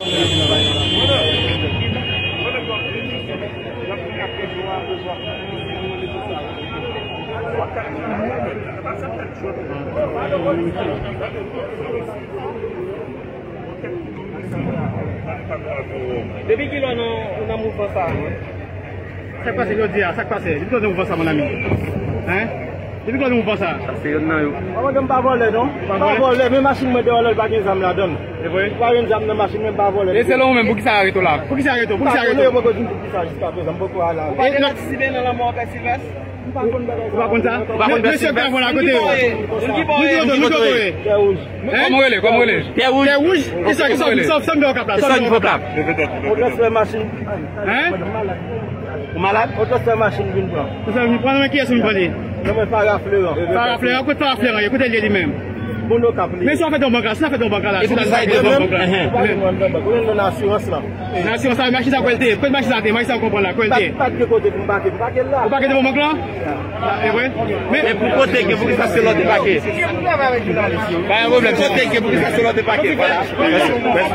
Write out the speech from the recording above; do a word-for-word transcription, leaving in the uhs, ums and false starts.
Depi kilè nou, nou nan mouvman sa a? Sa k pase jodi a? Sa k pase? Depi kilè nou mouvman sa, mon ami? Hein? Depi kilè nou mouvman sa? Sa se youn nan yo. Mwen menm pa vòlè non. Pa vòlè? Pa vòlè, men machin mwen deyò la, li pa gen zam ladan l. E vre? Pa gen zam nan machin, men pa vòlè. E selon ou menm, poukisa yo arete w la? Poukisa yo arete w? Poukisa yo arete w? Yo poko di m poukisa jiskaprezan, m poko al avè. Ou pa konn aksiden nan lanmò Pè Silvès? Ou pa konn sa? Ou pa konn Pè Silvès? Mesye Kavò la kote yo? Moun ki kote yo? Tè wouj. Hein? Kòman w rele? Kòman w rele? Tè wouj. Tè wouj? Kisa ki sòt? Kisa ki fè w kap la? Kisa ki fè w kap? Yo transfè machin. Hein? Ou malad? Yo transfè machin vin pran. Transfè vin pran, men kiyès vin pran li? Non, men Farah Fleurant. Farah Fleurant, kote Farah Fleurant ye? Kote l ye li menm? Moun Okap li. Men si w ap fè don bank la, si w ap fè don bank la, si w ap fè don bank la. Ou pa gen mwen nan bank, ou nan asirans la. Nan asirans la, machin sa kwè l te ye. Kote machin sa te ye? Machin sa w konprann la, kwè l te ye. Pa, pa gen kote pou m pake, m pake l la. Ou pake devan bank la? E vre? Men pou kote ke, poukisa se lòt pake? Pa gen pwoblèm. Kote ke, poukisa se lòt pake? Vwala. Mèsi. Mèsi.